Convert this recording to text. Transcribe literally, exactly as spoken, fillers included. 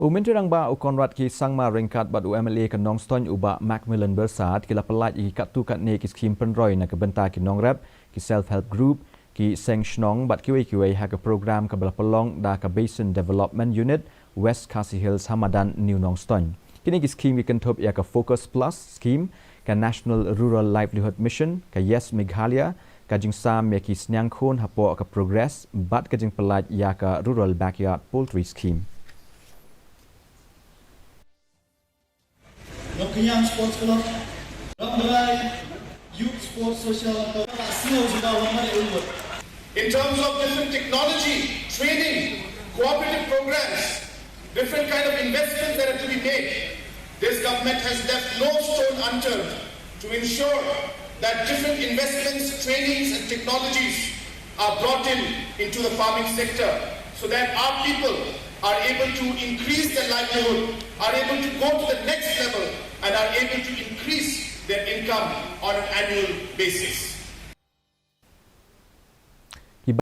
U Myntri Rangbah u Conrad K Sangma ryngkat bad u M L A ka Nongstoiñ u Bah Macmillan Byrsat ki la pyllait ïa ki katto katne ki skhim pynroi na ka bynta ki nongrep, ki self help group, ki seng shnong bad kiwei kiwei ha ka program kaba la pynlong da ka Basin Development Unit West Khasi Hills ha madan New Nongstoiñ. Kine ki skhim ki kynthup ïa ka Focus Plus Scheme, ka National Rural Livelihood Mission, ka Yes Meghalaya, ka jingsam ïa ki sniang khun hapoh ka Progress bad ka jingpyllait ïa ka Rural Backyard Poultry Scheme. Nongkyniang Sports Club, Rambrai Youth Sports Social Club, Snow Zuba Wamare Ulwat. In terms of different technology, training, cooperative programs, different kind of investments that have to be made, this government has left no stone unturned to ensure that different investments, trainings, and technologies are brought in into the farming sector so that our people are able to increase their livelihood, are able to go to the next level, and are able to increase their income on an annual basis.